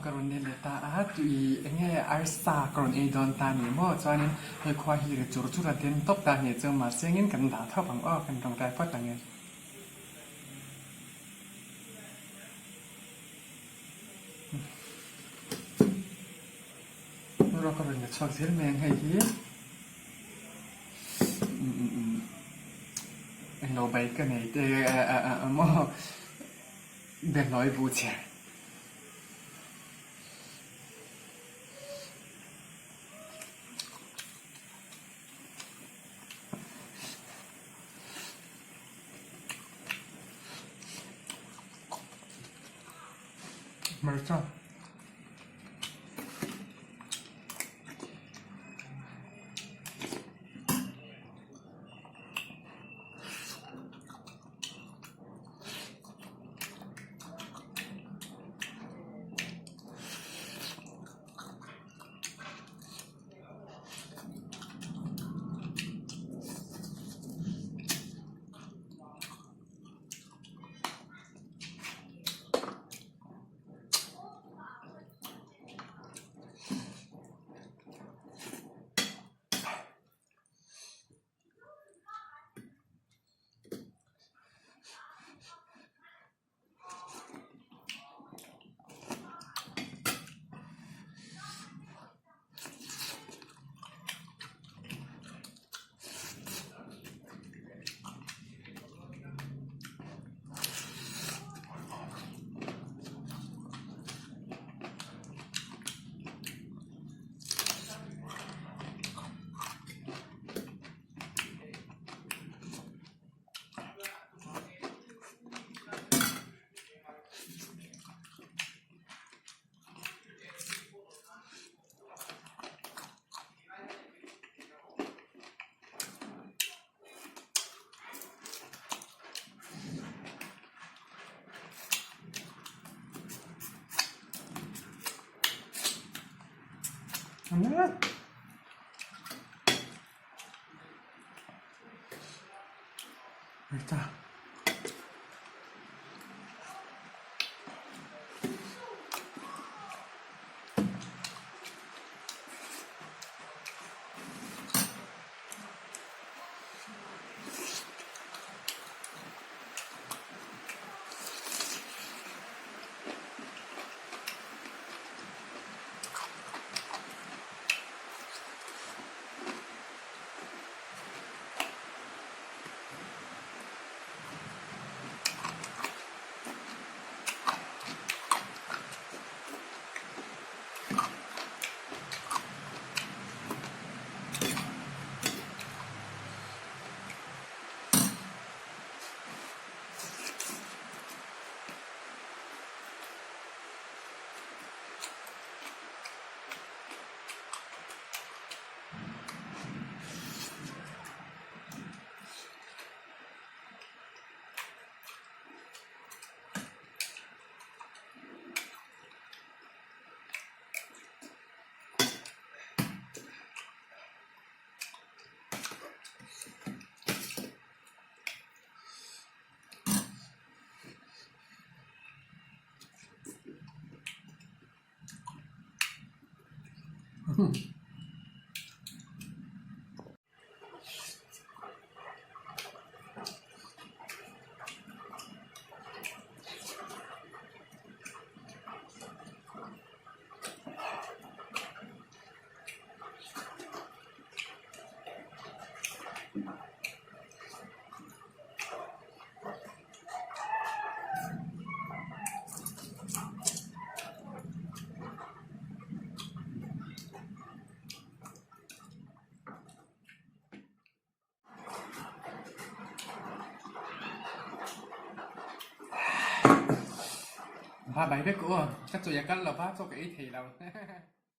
ka rawn let leh ta a, tui eng nge arsa ka rawn ei dawn ta ni maw? Chuanin hei khua hi ri chur chur a den tawp ta ni chu mahse engin kan dah thawp ang aw, kan tawngtai phawt ang e. Ruak a rawn la chhuak zel mai ang hei hi englo bai ka nei te maw behlawi buh chhiar. Hmarcha. Hmarcha. Va bai vek aw, ka chawi a kal lo va, chaw ka ei thei lo.